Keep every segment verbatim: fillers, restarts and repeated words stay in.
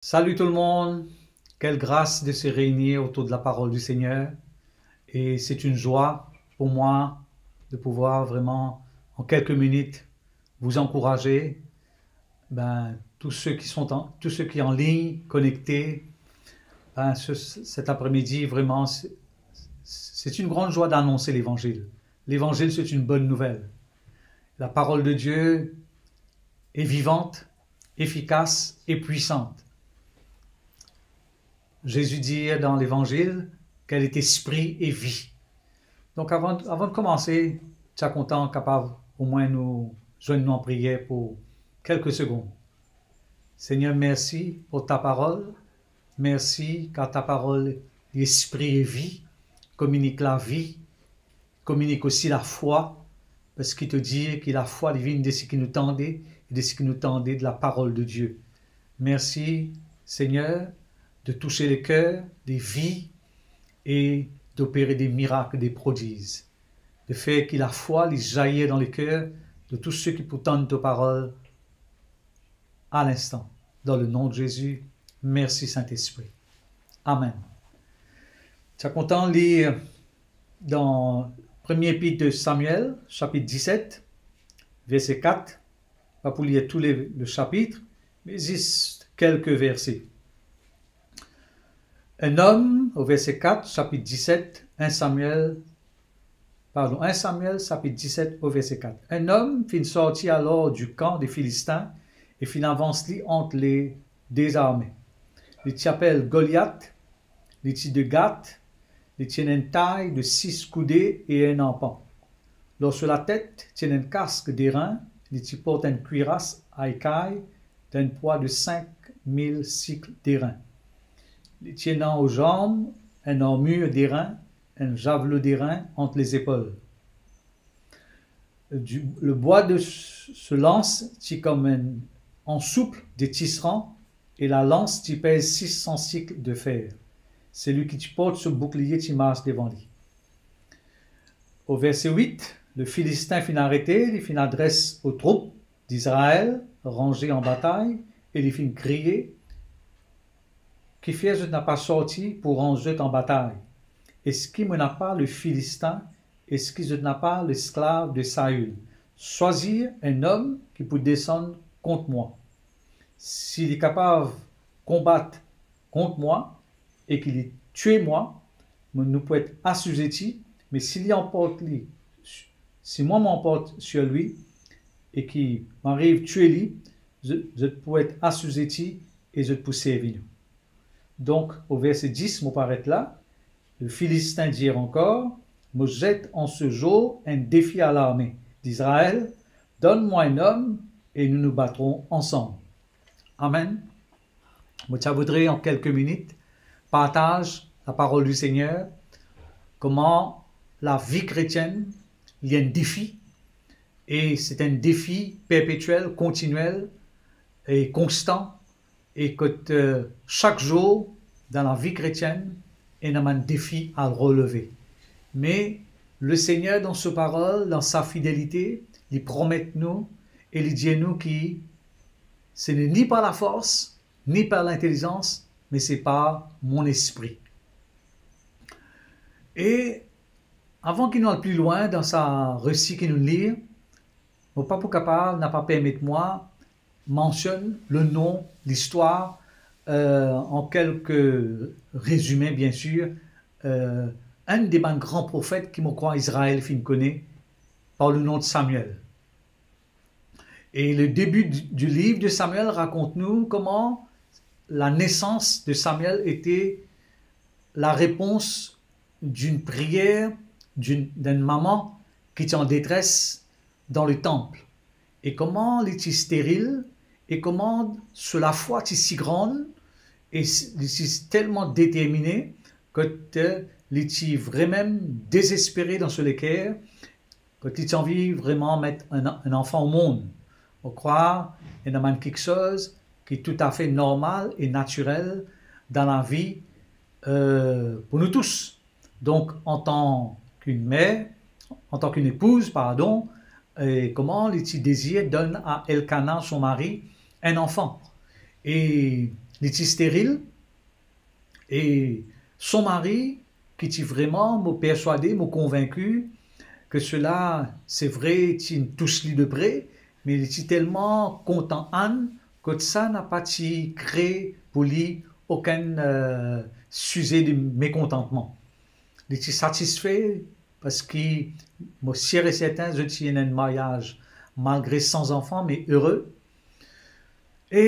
Salut tout le monde, quelle grâce de se réunir autour de la parole du Seigneur. Et c'est une joie pour moi de pouvoir vraiment, en quelques minutes, vous encourager. Ben, tous ceux qui sont en, tous ceux qui sont en ligne, connectés, ben, ce, cet après-midi, vraiment, c'est, c'est une grande joie d'annoncer l'évangile. L'évangile, c'est une bonne nouvelle. La parole de Dieu est vivante, efficace et puissante. Jésus dit dans l'Évangile qu'elle est esprit et vie. Donc avant, avant de commencer, ti a kontan kapav omwin nou zwenn nou an priyer pou kelke segond. Seigneur, merci pour ta parole. Merci car ta parole est esprit et vie. Communique la vie, communique aussi la foi, parce qu'il te dit que la foi, elle vient de ce que nous tendez, et de ce que nous tendez de la parole de Dieu. Merci, Seigneur, de toucher les cœurs, les vies, et d'opérer des miracles, des prodiges. De faire que la foi, elle jaillit dans les cœurs de tous ceux qui pourtant ta parole à l'instant. Dans le nom de Jésus, merci Saint-Esprit. Amen. Ti a kontan lir dan premie epit de Samuel, sapit diset, verse kat. Pa pou lir tou le, le sapit, me zis kelke verse. Enn om, o verse kat, sapit diset, enn Samuel, pardon, enn Samuel, sapit diset, o verse kat. Enn om finn sorti alor di kan de Filistin e finn avans li ant le de zame. Li ti apel Goliat, li ti de Gat, li ti ena enn tay de sis koude e enn arpan. Lor so latet ti ena enn kask derin, li ti port enn kwiras a ekay dan enn pwa de sink mil sikl derin. Li ti ena o zam enn armir derin, enn zavlo derin ant lezepol. Du, le bwa de s-, so lans ti kouma enn ansoup de tisran, e lalans ti pez sis san sikl de fer. Selwi ki ti port so boukliye ti mars devan li. O verse wit, le Filistin finn arete, li finn adres o troup d'Izrael ranze an batay, e li finn kriye, "Kifer zot napa sorti pou ranz zot an batay? Eski mo napa le Filistin? Eski zot napa lesklav de Saül? Swazir enn om ki pou desann kont mwa. Si li kapav konbat kont mwa e ki li tue mwa, mo, nou pou et asizeti, me si li anport li, si mwa mo anport sir li e ki mo ariv tue li, zot, zot pou et asizeti e zot pou servi nou." Donk, o verse dis, mo pou aret la, le Filistin dir ankor, "Mo zet an se zour enn defi a larme d'Izrael, donn mwa enn om e nou nou batron ansam." Amen. Mo ti a voudre an kelke minit partaz la parol di Segner, kouma lavi kretienn li enn defi, e se enn defi perpetiel, kontiniel e konstan, e kot, eh, sak zour dan lavi kretienn, ena bann defi a releve. Me Lesegner dan so parol, dan sa fidelite, li promet nou e li dir nou ki se ni par lafors, ni par lintelizans, me se par mo Lespri. E avan ki nou al pli lwin dan sa resi ki nou lir, mo pa pou kapav, napa permet mwa mansionn le nom, listwar, eh, an kelke rezime, biensir, eh, enn de bann gran profet ki mo krwar Izrael finn kone, par le nom de Samuel. E le debi di, di liv de Samuel rakont nou kouma lanesans de Samuel ete larepons dinn priyer dinn, d'enn mama ki ti an detres dan le tanp, e kouma li ti steril, e kouma so lafwa ti si gran, e s-, li ti telman determine kot, eh, li ti vremem dezespere dan so leker, kot li ti anvi vreman met enn, enn anfan omond. Mo krwar ena bann kiksoz ki toutafe normal e natirel dan lavi, eh, pou nou tous. Donk, antan ki enn mer, antan ki enn epouz, pardon, e kouma li ti dezir donn a Elkana, so mari, enn anfan. E li ti steril, e son mari, ki ti vreman, mo perswade, mo konvinki ke sela, se vre, ti tous li de pre, me li ti telman kontan Ann, kot sa napa ti kre pou li okenn, eh, size de mekontantman. Li ti satisfe, parski mo sir e sertin zot ti ena enn maryaz, malgre san zanfan, me ere. E,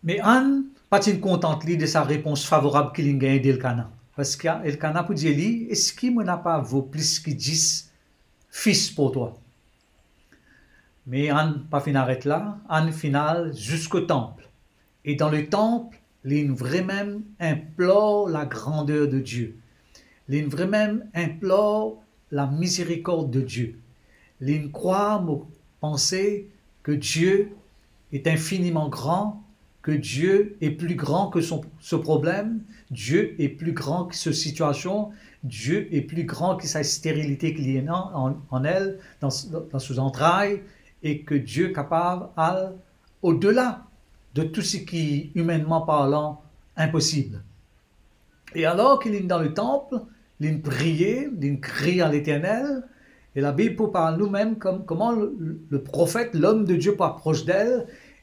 me Ann pa ti kontant li de sa repons favorab ki li gagne de Elkana. Parski Elkana pou dir li, "Eski mo napa vo plis ki dis fis pou twa?" Me Ann pa finn aret la, Ann finn al ziska tanp. E dan le tanp, linn vremem inplor lagrander de Die. Linn vremem inplor lamizerikord de Die. Linn krwar, mo panse, ke Die est infiniment grand, que Dieu est plus grand que son, ce problème, Dieu est plus grand que sa sitiasion, Dieu est plus grand que sa sterilite ki li ena an, an el, dan, dan so zantray, e ke Die kapav al odela de tou seki, imenman parlan, inposib. E alor ki linn dan le tanp, linn priye, linn kriye a Leternel, e Labib pou parl nou mem kom, koman le, le profet, lom de Die pou apros de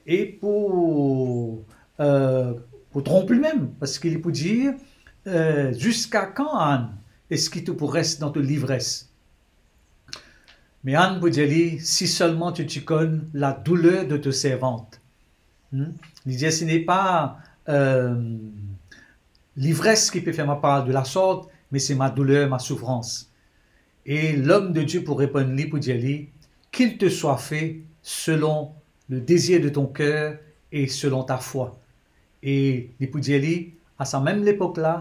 li e pou, eh, pou tronp li mem, parski li pou dir, eh, "Ziska kan, Ann, eski to pou res dan to livres?" Me Ann pou dir li, "Si selman to ti konn ladouler de to servant." Hmm? Li dir, "Ce n'est pas, eh, livres ki pe fer mwa parl de lasort, me se ma douler, ma soufrans." E lom de Die pou reponn li, pou dir li, "Qu'il te soit fait selon le désir de ton cœur et selon ta foi." E li pou dir li, a sa mem lepok la,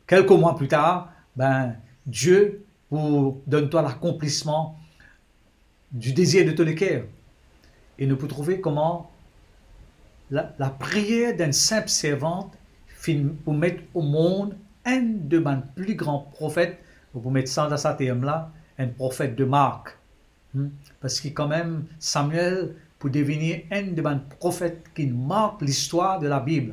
kelke mwa pli tar, ben, Die pou donn twa lakonplisman du désir de ton cœur. E nou pou trouve koman la, lapriyer d'enn sinp servant finn pou met o mond enn de bann pli gran profet, nou pou met sa dan sa term la, enn profet de mark. Hmm? Parski kanmem, Samyel pou devini enn de bann profet ki mark listwar de Labib.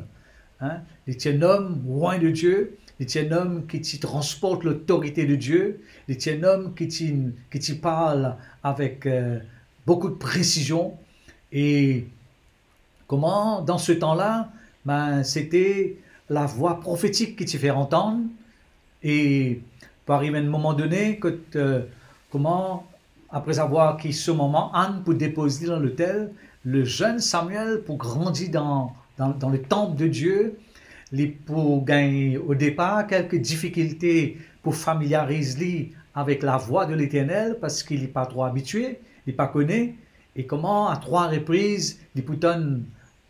Hein? Li ti enn om lwin de Die, li ti enn om ki ti transport lotorite de Die, li ti enn om ki ti, ki ti parl avek, eh, boukou de presizion. E koman, dan se tan la, ben, sete lavwa profetik ki ti fer antann, e pou ariv enn moman done, kot, eh, koman, apre avoir ki so mama Ann pou depoz li dan lotel, le jeune Samuel pou grandi dan, dan, dan le tanp de Die, li pou gagn o depar kelke difikilte pou familiariz li avek lavwa de Leternel, parski li pa tro abitie, li pa kone, e koman a trwa repriz li pou tann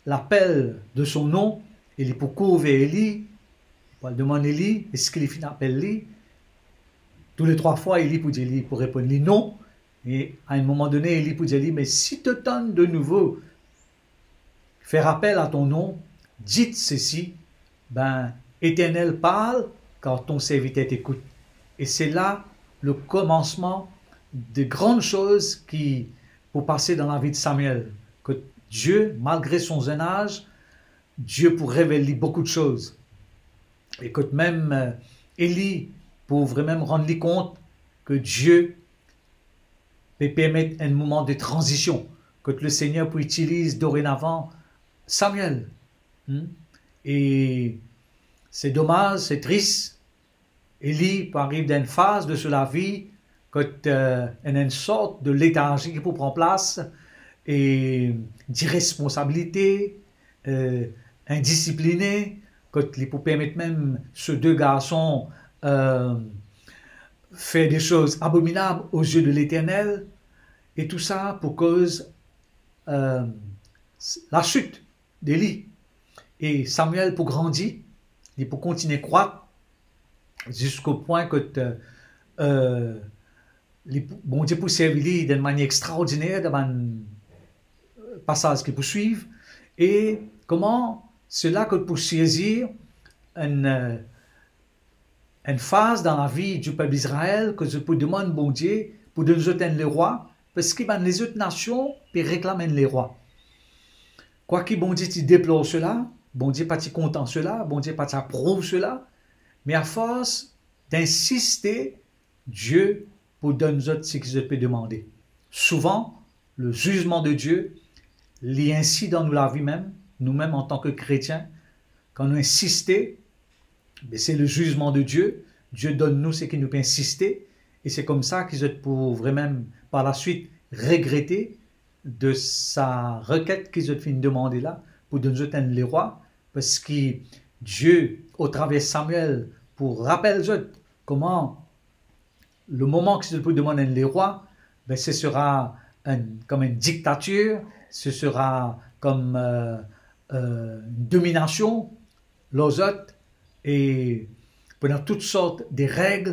lapel de so nom, e li pou kour ver Eli, pou al demann Eli eski li finn apel li. Tou le trwa fwa, Eli pou dir li, pou reponn li non. E a enn moman done, Eli pou dir li, "Me si to tann de nouvo fer apel a ton nom, dit ceci, ben, Eternel parle, car ton serviteur t'écoute." E se la le komansman de gran soz ki pou pase dan lavi de Samuel, kot Die, malgre son zenn az, Die pou revel li boukou de soz. E kot mem, eh, Eli pou vremem rann li kont ke Die pe permet enn moman de tranzision, kot Lesegner pou itiliz dorenavan Samuel. Hmm? E se domaz, se tris, Eli pou ariv dan enn faz de so lavi kot, eh, enn, enn sort de letarzi ki pou pran plas, e diresponsabilite, eh, indisipline, kot li pou permet mem so de garson, eh, fer de soz abominab aux yeux de Leternel, e tou sa pou koz, eh, lasit de li. E Samuel pou grandi, li pou kontigne krwat, ziska pwin kot, eh, li pou, Bondie pou servi li dan enn manier extraordiner dan bann, eh, pasaz ki pou swiv, e koman sela kot pou sezir enn, eh, enn faz dan lavi dipep Izrael, kot zot pou demann Bondie pou donn zot enn lerwa, parski bann lezot nasion pe reklam enn lerwa. Kwaki Bondie ti deplor sela, Bondie pa ti kontan sela, Bondie pa ti aprouv sela, me afors dinsiste, Die pou donn zot seki zot pe demande. Souvan, le zizman de Die, li ensi dan nou lavi mem, nou mem antan ki kretien, kan nou insiste, be se le zizman de Die, Die donn nou seki nou pe insiste, e se koumsa ki zot pou vremem par laswit regrete de sa reket ki zot finn demande la, pou donn zot enn lerwa, parski Die, otraver Samuel, pou rapel zot kouma le moman ki zot pou demann enn lerwa, be, ce sera enn, kouma enn diktatir, ce sera kouma, euh, euh, enn dominasion lor zot, e pou ena tout sort de reg,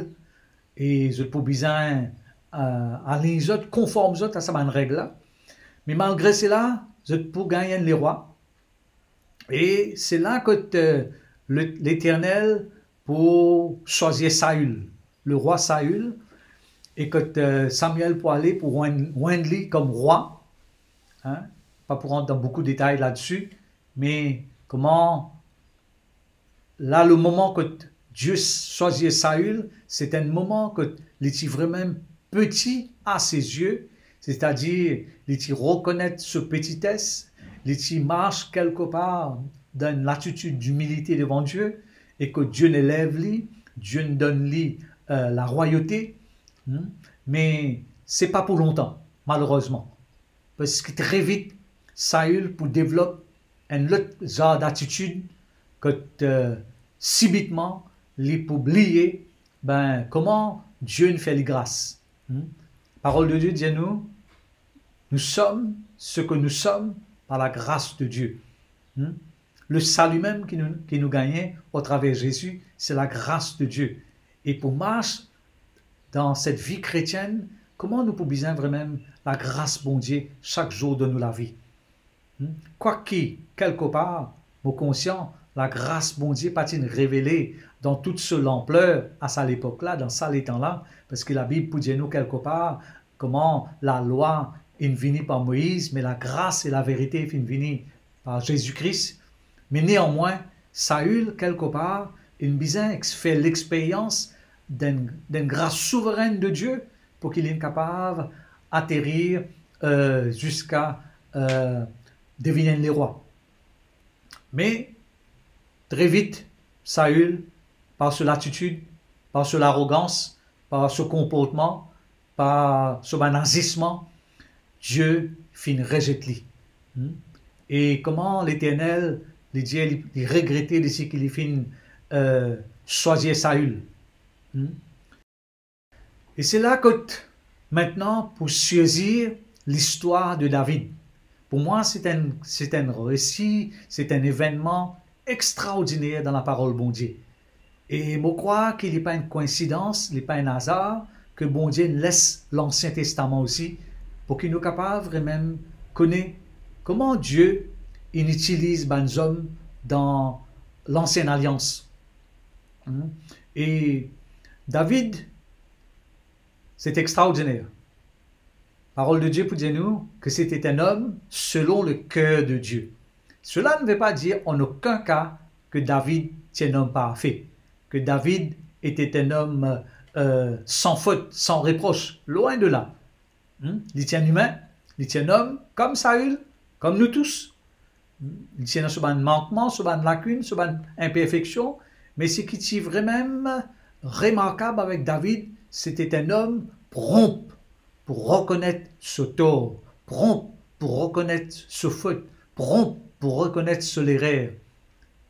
e zot pou bizin, euh, align zot, konform zot a sa bann reg la. Me malgre sela, zot pou gagn enn lerwa. E se la kot, euh, le-, Leternel pou swazir Saül, lerwa Saül, e kot, euh, Samuel pou ale pou winn, winn li kom rwa. Hein? Pa pou rant dan boukou detay ladsi, me kouma la, le moman kot Die swazir Saül, se enn moman kot li ti vremem peti a se zie, setadir li ti rekonet so petites, li ti mars kelkepar dan enn latitid dimilite devan Die, e kot Die inn elev li, Die inn donn li, euh, larwayote, hmm? Me se pa pou lontan, malerezman. Parski tre vit, Saül pou devlop enn lot zar datitid kot, euh, sibitman, li pou bliye, be, kouma Die inn fer li gras. Hmm? Parol de Die dir nou, nous sommes ce que nous sommes par la grâce de Dieu. Hmm? Le sali mem ki nou, ki nou gagne otraver Zezi, se lagras de Die. E pou mars dan set vi kretienn, kouma nou pou bizin vremem lagras Bondie sak zour dan nou lavi? Hmm? Kwaki, kelkepar, mo konsian, lagras Bondie pa ti'nn revele dan tout so lanpler a sa lepok la, dan sa letan la, parski Labib pou dir nou kelkepar, kouma lalwa inn vini par Moiz, me lagras e laverite finn vini par Zezi Kris. Me neanmwin, Saül, kelkepar, inn bizin ex-, fer lexperyans d'enn, d'enn gras souverenn de Die pou ki li inn kapav aterir, euh, ziska, euh, devinn enn lerwa. Me tre vit, Saül, par so latitid, par so larogans, par so konportman, par so bann azisman, Die finn rezet li. Hmm? E kouma Leternel, li dir, li, li regrete de seki li finn, euh, swazir Saül. Hmm? E se la kot, mintnan, pou sezir listwar de David. Pou mwa, se enn, se enn resi, se enn evennman extraordiner dan laparol Bondie. E mo krwar ki li pa enn koinsidans, li pa enn azar, ki Bondie inn les Lansien Testaman osi, pou ki nou kapav vremem kone kouma Die inn itiliz bann zom dan Lansienn Alians. Hmm? E David, se extraordiner. Parol de Die pou dir nou ki se ti enn om selon le ker de Die. Sela ne ve pa dir an okin ka ki David ti enn om parfe, ki David ti enn om, euh, san fot, san repros, lwin de la. Hmm? Li ti enn imin, li ti enn om kom Saül, kom nou tous. Hmm? Li ti ena so bann mankman, so bann lakinn, so bann inperfeksion, me seki ti vremem remarkab avek David, se ti enn om pronp pou rekonet so tor, pronp pou rekonet so fot, pronp pou rekonet so lerer.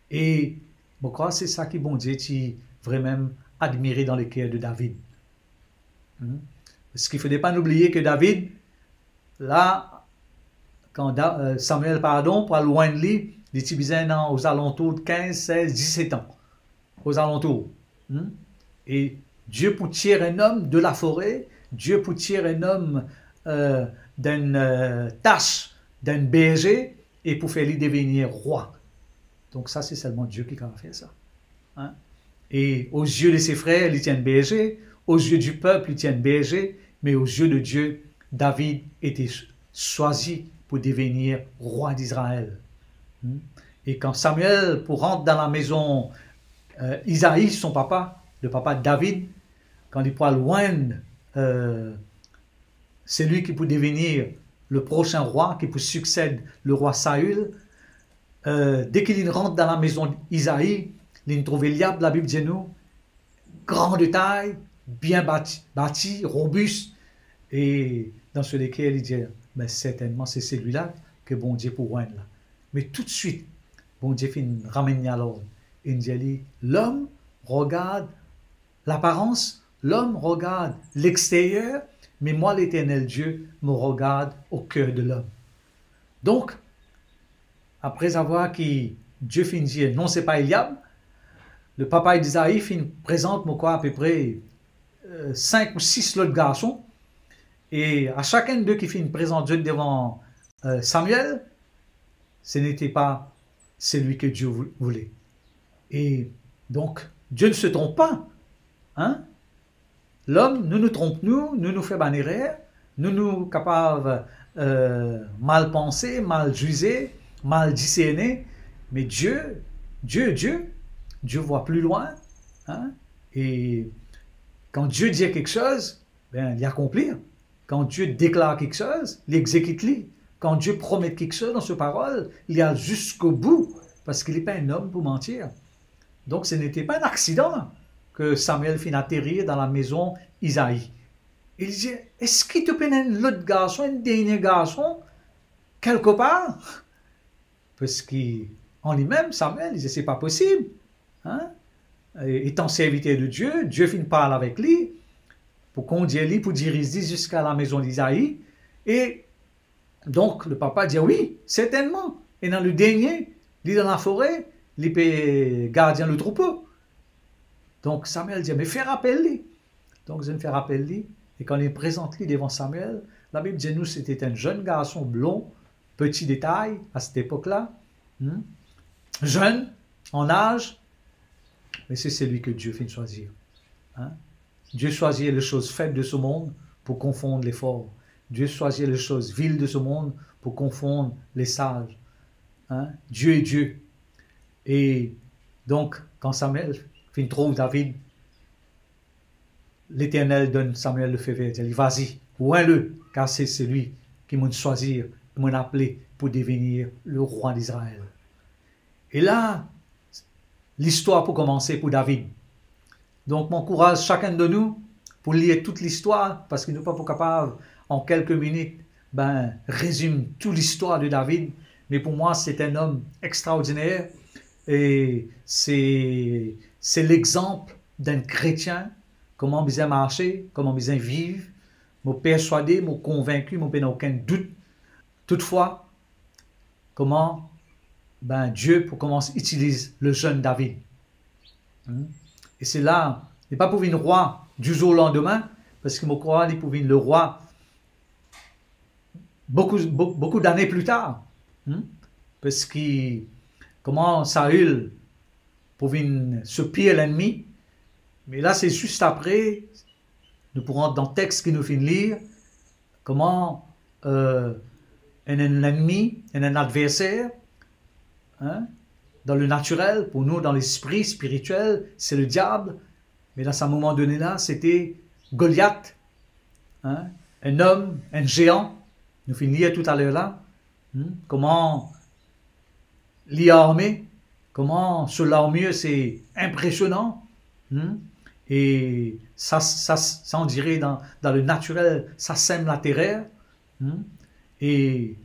E mo krwar se sa ki Bondie ti vremem admire dan leker de David. Hmm? Parski fode pa nou bliye ki David, la, kan Da-, euh, Samuel, pardon, pou al winn li, li ti bizin ena ozalantour de kinz, sez, diset an. Ozalantour. Hmm? E Die pou tir enn om de lafore, Die pou tir enn om, euh, d'enn, euh, tas, d'enn berze, e pou fer li devenir rwa. Donk sa, se selman Die ki kapav fer sa. Hein? E aux yeux de ses frères, li ti enn berze, aux yeux du peuple, li ti enn berze, me aux yeux de Dieu, David ti swazir pou devenir rwa d'Izrael. E kan Samuel pou rant dan lamezon, eh, Izai, son papa, lepapa David, kan li pou al winn, eh, selwi ki pou devenir le prosin rwa, ki pou siksed lerwa Saül, eh, deki linn rant dan lamezon Izai, linn trouv Eliab, Labib dir nou, gran de tay, bien bati, bati, robis, e dan so leker li dir, "Me sertennman se selwi la ki Bondie pou winn la." Me toutswit, Bondie finn ramenn li alord, e inn dir li, "Lom regard laparans, lom regard lexteryer, me mwa, Leternel Die, mo regard o ker de lom." Donk, apre avoir ki Die finn dir, "Non, se pa Eliab," lepapa Izai finn prezant, mo krwar, apepre, eh, sink ou sis lot garson, e a sakenn de ki finn prezant zot devan, eh, Samuel, ce n'était pas celui que Dieu vou-, voulait. E donk, Dieu ne se trompe pas, hein? Lom, nou, nou tronp nou, nou, nou fer bann erer, nou, nou kapav, eh, mal panse, mal zize, mal diserne, me Die, Die, Die, Die vwa pli lwin, hein? E kan Die dir kiksoz, ben, li akonplir. Kan Die deklar kiksoz, li exekit li. Kan Die promet kiksoz dan so parol, li al ziskobou, parski li pa enn om pou mantir. Donk, ce n'était pas un accident ke Samuel finn aterir dan lamezon Izai. E li dir, "Eski to pena enn lot garson, enn dernie garson, kelkepar?" Parski an limem, Samuel, li dir, "Se pa posib, hein? E, etan serviter de Die, Die finn parl avek li pou kondir li, pou diriz li ziska lamezon Izai." E donk, lepapa dir, "Wi, sertennman. Ena ledernie, li dan lafore, li pe gardien letroupo." Donk, Samuel dir, "Me fer apel li." Donk, zot inn fer apel li, e kan li prezant li devan Samuel, Labib dir nou, "C'était un jeune garçon blond, petit de taille à cette époque-là, hmm, jeune en âge, mais c'est celui que Dieu finn swazir." Hein? Dieu choisit les choses faibles de ce monde pour confondre les forts. Dieu choisit les choses viles de ce monde pour confondre les sages. Hein? Dieu est Dieu. E donk, kan Samuel finn trouv David, Leternel donn Samuel lefever, dir li, "Vas-y, winn li, kar se selwi ki mo'nn swazir, ki mo'nn apele pou devenir lerwa Izrael." E la, listwar pou koumanse pou David. Donk, mo ankouraz sakenn de nou pou lir tout listwar, parski nou pa pou kapav, an kelke minit, ben, rezim tou listwar de David. Me pou mwa, se enn om extraordiner, e se, se lexanp d'enn kretien, kouma bizin marse, kouma bizin viv. Mo perswade, mo konvinki, mo pena okenn dout. Toutfwa, kouma, ben, Die pou koumans itiliz le jeune David. Hmm? E se la, li pa pou vinn rwa du jour au lendemain, parski mo krwar li pou vinn lerwa boukou, bou-, boukou dane pli tar. Hmm? Parski kouma Saül pou vinn so pir lennmi, me la se zis apre, nou pou rant dan text ki nou finn lir, kouma, eh, enn, enn lennmi, enn, enn adverser, hein, dan le natirel, pou nou, dan lespri spiritiel, se le diab, me dan sa moman done la, se te Goliath, hein, enn om, enn zean, nou finn lir toutaler la, hmm, kouma li arme, kouma so larmir se inpresionan, hmm, e sa, sa, sa, on dirait dan, dan le natirel, sa sem laterer, hmm, e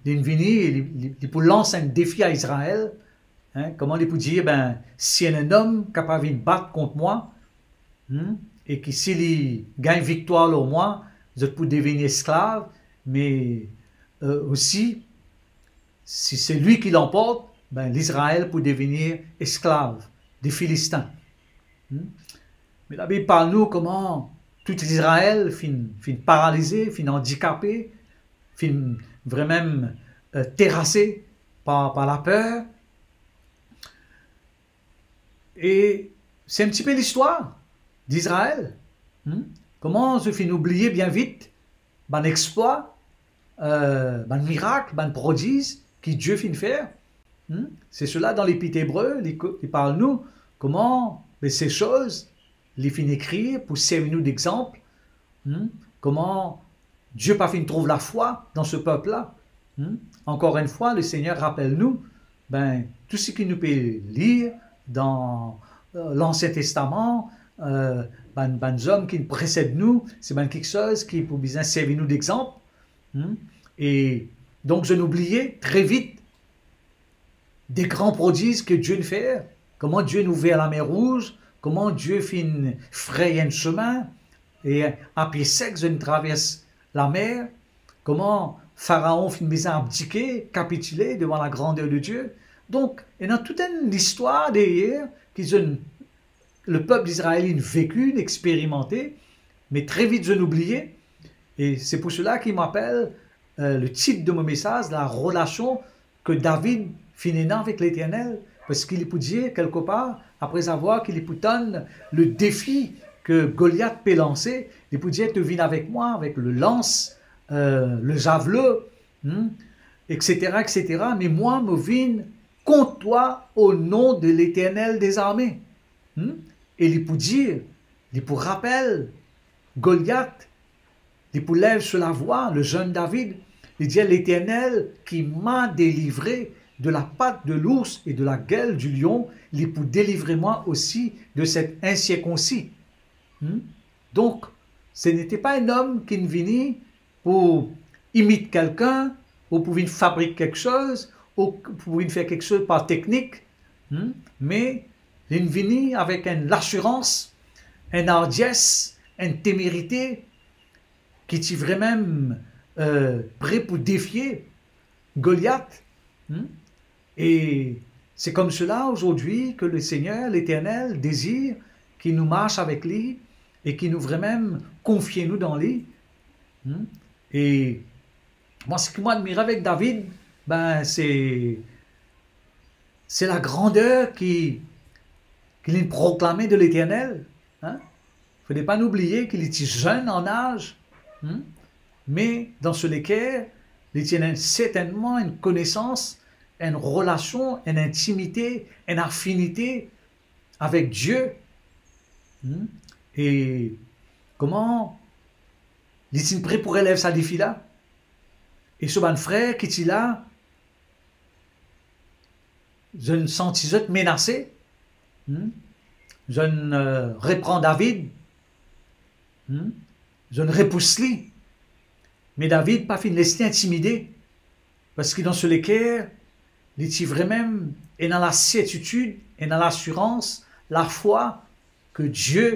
li vini, li, li, li pou lans enn defi a Izrael, hein, kouma li pou dir, ben, si enn, enn om kapav vinn bat kont mwa, hmm, e ki si li gagn viktwar lor mwa, zot pou deveni esklav, me, eh, osi, si se li ki lanport, ben, Lizrael pou deveni esklav de Filistin. Hmm? Me Labib parl nou kouma tou Lizrael finn, finn paralize, finn andikape, finn vremem, eh, terase par, par laper. E se enn tipe listwar Lizrael. Hmm? Kouma zot finn oubliye bien vit bann explwa, eh, bann mirak, bann prodiz ki Die finn fer. Hmm? Se sela dan Lepit Ebre, li ko-, li parl nou kouma, be, se soz, li finn ekrir pou servi nou dexanp, hmm? Kouma Dieu pa finn trouv lafwa dan se pep la. Hmm? Ankor enn fwa, Lesegner rapel nou, ben, tou seki nou pe lir dan, eh, Lansien Testaman, eh, bann, bann zom ki presed nou, se bann kiksoz ki pou bizin servi nou dexanp. Hmm? E donk, zot inn oubliye tre vit de gran prodiz ke Dieu inn fer, kouma Dieu inn ouver Lamer Rouz, kouma Dieu finn frey enn semin, e a pie sek zot inn travers lamer, kouma Faraon finn bizin abdike, kapitile devan lagrander de Dieu. Donk, ena tou enn listwar deryer ki zot inn lepep Izrael inn veki, inn experimante, me tre vit zot inn oubliye. E se pou sela ki mo apel, eh, le tit de mo mesaz, la relasion ke David finn ena avek Leternel, parski li pou dir, kelkepar, apre avoir ki li pou tann le defi ke Goliat pe lanse, li pou dir, to vinn avek mwa, avek le lans, eh, le zavelo, hmm, etsetera, etsetera, me mwa, mo vinn kont twa o nom de Leternel dezame. Hmm? E li pou dir, li pou rapel Goliat, li pou lev so lavwa, le zenn David, li dir, Leternel ki m'a delivre de la pat de lours e de la gel di lion, li pou delivre mwa osi de set insirkonsi. Hmm? Donk, se nete pa enn om ki vini pou imit kelkenn, ou pou vinn fabrik kiksoz, ou pou vinn fer kiksoz par teknik, hmm? Me li vini avek enn lasirans, enn ardies, enn temerite ki ti vremem, eh, pre pou defie Goliat. Hmm? E se koumsa azordi ke Lesegner, Leternel, dezir ki nou mars avek li e ki nou vremem konfie nou dan li. Hmm? E mwa, seki mo admire avek David, ben, se, se lagrander ki, ki li proklame de Leternel, hein? Fode pa nou bliye ki li ti zenn an az, hmm? Me dan so leker, li ti ena sertennman enn konesans, enn relasion, enn intimite, enn afinite avek Die. Hmm? E kouma li ti pre pou relev sa defi la, e so bann frer ki ti la, zot inn santi zot menase, hmm? Zot inn, eh, repran David, hmm? Zot inn repous li. Me David pa finn les li intimide, parski dan so leker, li ti vremem ena lasertitid, ena lasirans, lafwa ke Die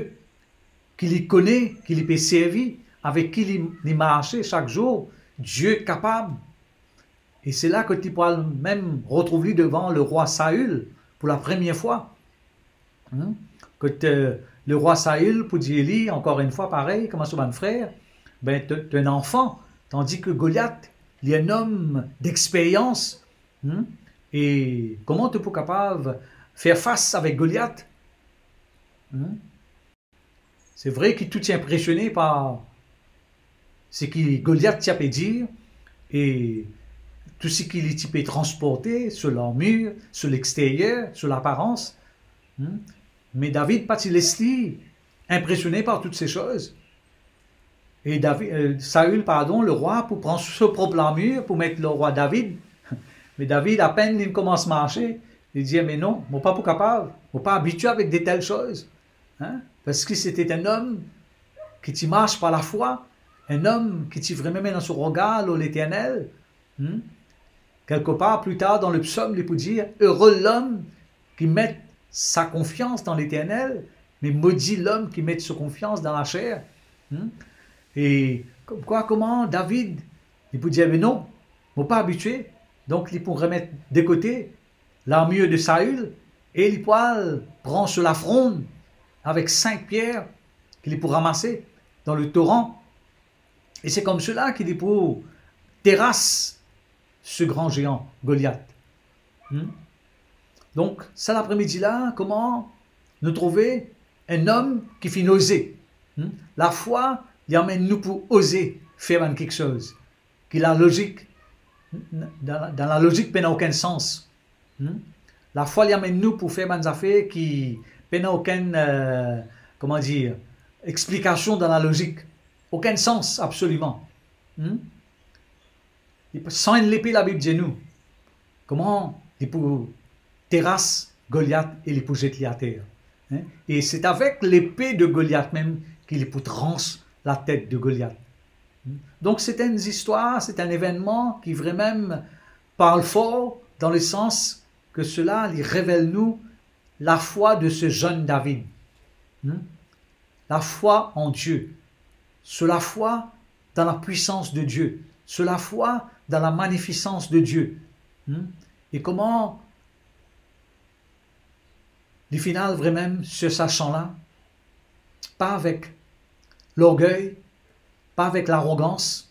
ki li kone, ki li pe servi, avek ki li, li marse sak zour, Die kapab. E se la kot li pou al mem retrouv li devan lerwa Saül pou lapremier fwa. Hmm? Kot, eh, lerwa Saül pou dir li, ankor enn fwa parey, kouma so bann frer, ben, to, to enn anfan, tandis ke Goliat, li enn om dexperyans. Hmm? E kouma to pou kapav fer fas avek Goliat? Hmm? Se vre ki tou ti inpresione par seki Goliat ti pe dir, e tou seki li ti pe transporte, so larmir, so lexteryer, so laparans. Hmm? Me David pa ti les li inpresione par tou se soz. E Davi-, eh, Saül, pardon, lerwa, pou pran so prop larmir pou met lor rwa David. Me David, apenn li koumans marse, li dir, "Me non, mo pa pou kapav, mo pa abitie avek de tel soz." Hein? Parski se ti enn om ki ti mars par lafwa, enn om ki ti vremem ena so regar lor Leternel. Hmm? Kelkepar, pli tar dan lepsom, li pou dir, "Heureux l'homme qui met sa confiance dans l'Éternel, mais maudit l'homme qui met sa confiance dans la chair." Hmm? E koumkwa, kouma David, li pou dir, "Me non, mo pa abitie." Donk, li pou remet de kote larmir de Saül e li pou al pran so lafronn avek sink pier ki li pou ramase dan letoran. E se koumsala ki li pou teras se gran zean, Goliat. Hmm? Donk, sa lapremidi la, kouma nou trouve enn om ki finn oze. Hmm? Lafwa, li amenn nou pou oze fer bann kiksoz ki lalozik, dan, dan lalozik pena okenn sans. Hmm? Lafwa li amenn nou pou fer bann zafer ki pena okenn, euh, koman dir, explikasion dan lalozik, okenn sans absoliman. Hmm? Li pe-, san enn lepe, Labib dir nou, koman li pou teras Goliat e li pou zet li ater. Hein? E se avek lepe de Goliat mem ki li pou trans latet de Goliat. Hmm? Donk, se enn zistwar, se enn evennman ki vremem parl for dan le sans ke sela, li revel nou lafwa de se zenn David. Hmm? Lafwa an Die. Se lafwa dan lapwisans de Die. Se lafwa dan lamanifisans de Die. Hmm? E koman li finn al vremem sir sa san la, pa avek lorgey, pa avek larogans,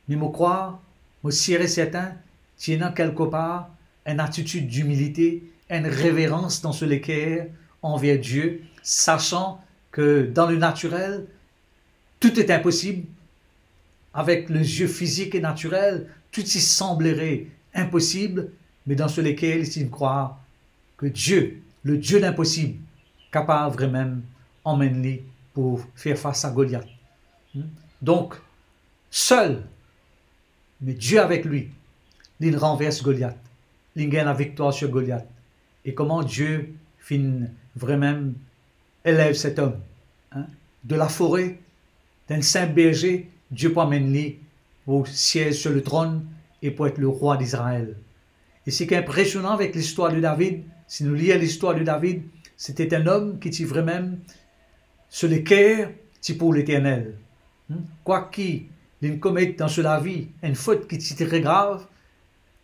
me mo krwar, mo sir e sertin, ti ena kelkepar enn atitid dimilite, enn reverans dan so leker anver Die, sasan ke dan le natirel, tout est impossible, avec le yeux physique et naturel, tout ti sanblere inposib, me dan so leker li ti krwar ke Die, le Die linposib, kapav vremem amenn li pou fer fas a Goliat. Hmm? Donk, sel, me Die avek li, li ranvers Goliat, li gagn laviktwar sir Goliat. E koman Die finn vremem elev set om, hein, de lafore, d'enn sinp berze, Die pou amenn li pou siez sir le tronn e pou et le rwa d'Izrael. E seki inpresionan avek listwar de David, si nou lir listwar de David, se ti enn om ki ti vremem, so leker ti pou Leternel. Hmm? Kwaki linn komet dan so lavi enn fot ki ti tre grav,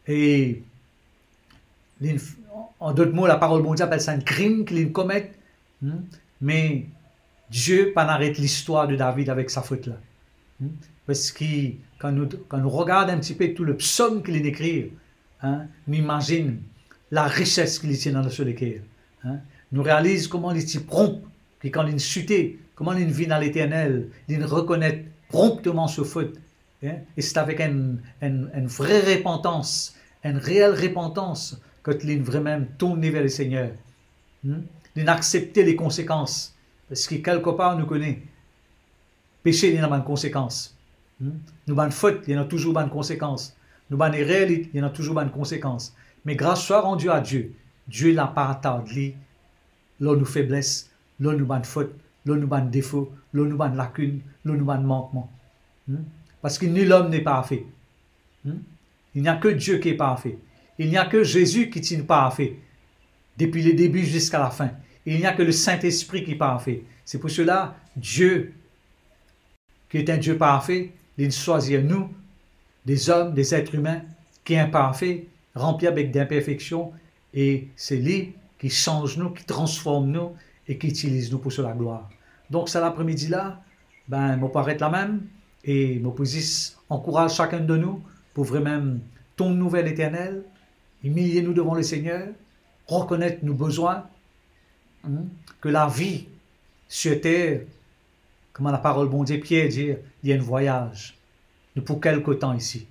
e linn, an dot mo, Laparol Bondie apel sa enn krim ki linn komet, hmm? Me Die pa'nn aret listwar de David avek sa fot la. Hmm? Parski kan nou, kan nou regard enn tipe tou le psom ki linn ekrir, hein, nou imazinn larises ki li ti ena dan so leker, hein. Nou realiz koman li ti pronp, ki kan linn site, koman linn vinn a Leternel, linn rekonet pronpteman so fot, hein, e se avek enn, enn, enn vre repantans, enn reel repantans kot linn vremem tourn ver Lesegner. Hmm? Linn aksepte le konsekans, parski kelkepar nou kone, pese li ena bann konsekans. Hmm? Nou bann fot, li ena touzour bann konsekans. Nou bann erer, li, li ena touzour bann konsekans. Me gras swa randi a Die, Die la pa atard li lor nou febles, lor nou bann fot, lor nou bann defo, lor nou bann lakinn, lor nou bann mankman. Hmm? Parski nul homme n'est parfait. Hmm? Il n'y a que Dieu qui est parfait. Il n'y a que Jésus qui est parfait, depuis le début jusqu'à la fin. Il n'y a que le Saint-Esprit qui est parfait. C'est pour cela, Dieu, qui est un Dieu parfait, linn swazir nou, des hommes, des êtres humains, ki inparfe, ranpli avek dinperfeksion, e se li ki sanz nou, ki transform nou e ki itiliz nou pou so laglwar. Donk, sa lapremidi la, ben, mo pou aret la mem e mo pou zis ankouraz sakenn de nou pou vremem tourn nou ver Leternel, imilie nou devan Lesegner, rekonet nou bezwin, hmm, ke lavi sir ter, kouma Laparol Bondie, Pier dir, li enn vwayaz. Nou pou kelke tan isi.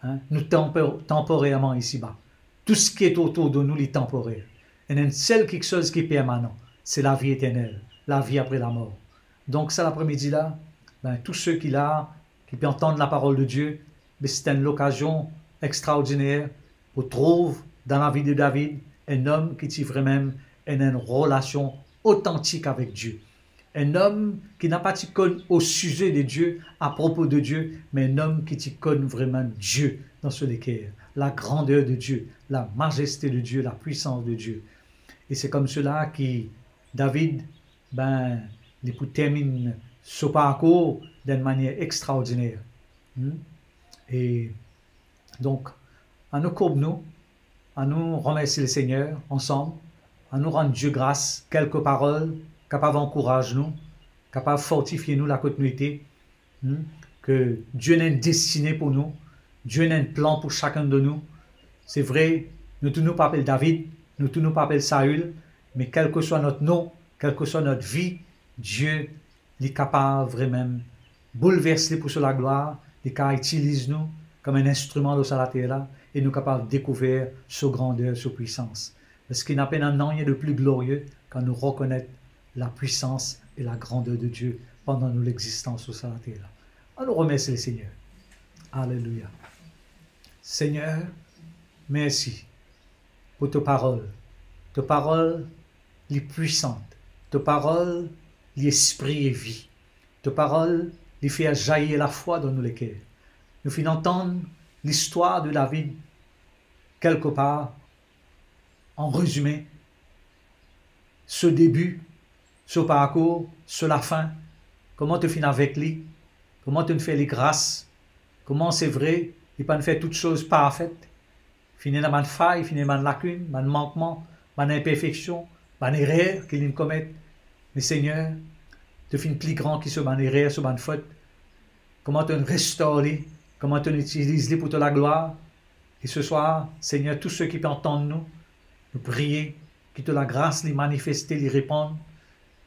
Hein? Nou tanpo-, tanporerman isiba. Tou seki etour de nou, li tanporer. Ena enn sel kiksoz ki permanan, se lavi eternel, lavi apre lamor. Donk, sa lapremidi la, ben, tou seki la, ki pe antann laparol de Die, be se enn lokazion extraordiner pou trouv dan lavi de David enn om ki ti vremem ena enn relasion otantik avek Die. Enn om ki napa ti konn osize de Die, apropo de Die, me enn om ki ti konn vremem Die dan so leker, lagrander de Die, lamazeste de Die, lapwisans de Die. E se koumsala ki David, ben, li pou terminn so parkour dan enn manier extraordiner. Hmm? E donk, anou kourb nou, anou remersie Lesegner ansam, anou rann Die gras, kelke parol kapav ankouraz nou, kapav fortifie nou la kot nou ete, hmm, ke Die ena enn destine pou nou, Die ena enn plan pou sakenn de nou. Se vre, nou tou nou pa apel David, nou tou nou pa apel Saül, me kelseswa not nom, kelseswa not vi, Die, li kapav vremem boulvers li pou so laglwar, li kapav itiliz nou, kom enn instriman lor sa later la, e nou kapav dekouver so grander, so pwisans. Parski napa nanye de pli glorie kan nou rekonet lapwisans e lagrander de Die pandan nou lexistans lor sa later la. Anou remersie Lesegner. Alelouya. Segner, mersi pou to parol. To parol, li pwisan. To parol, li espri e vi. To parol, li fer zayir lafwa dan nou leker. Nou finn antann listwar de David, kelkepar, an rezime, so debi, so parkour, so lafin, kouma to finn avek li, kouma to finn fer li gras, kouma se vre, li pa'nn fer tou soz parfet, finn ena bann fay, finn ena bann lakinn, bann mankman, bann inperfeksion, bann erer ki li'nn komet. Me Segner, to finn pli gran ki so bann erer, so bann fot. Kouma to restore li, kouma to itiliz li pou to laglwar. E seswar, Segner, tou seki pe antann nou, nou priye ki to lagras li manifeste, li repann,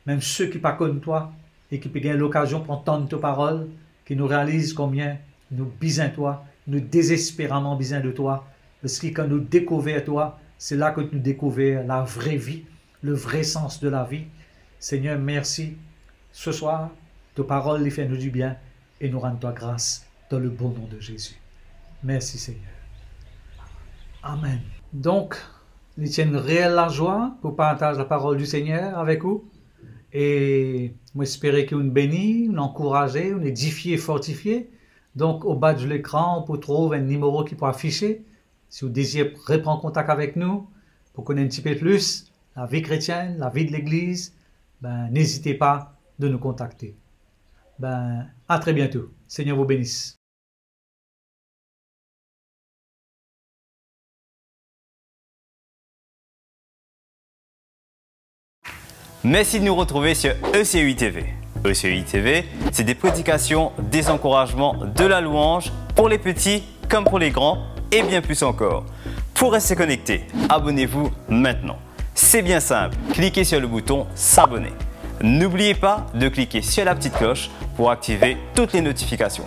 mem seki pa konn twa e ki pe gagn lokazion pou antann to parol, ki nou realiz konbien nou bizin twa, nou dezesperaman bizin de twa, parski kan nou dekouver twa, se la kot nou dekouver lavre vi, le vre sans de lavi. Segner, mersi. Seswar, to parol li fer nou dibien e nou rann twa gras dan le bon nom de Zezi. Mersi Segner. Amen. Donk, li ti enn reel lazwa pou partaz laparol di Segner avek ou. E mo espere ki ou'nn beni, ou'nn ankouraze, ou'nn edifie, fortifie. Donk, oba di lekran, ou pou trouv enn nimero ki pou afise. Si ou dezir repran kontak avek nou pou konn enn tipe plis lavi kretienn, lavi de legliz, ben, n'hésitez pas de nous contacter. Ben, à très bientôt. Seigneur vous bénisse. Merci de nous retrouver sur E C U I T V. E C U I T V, c'est des prédications, des encouragements, de la louange pour les petits comme pour les grands et bien plus encore. Pour rester connecté, abonnez-vous maintenant. C'est bien simple, cliquez sur le bouton s'abonner. N'oubliez pas de cliquer sur la petite cloche pour activer toutes les notifications.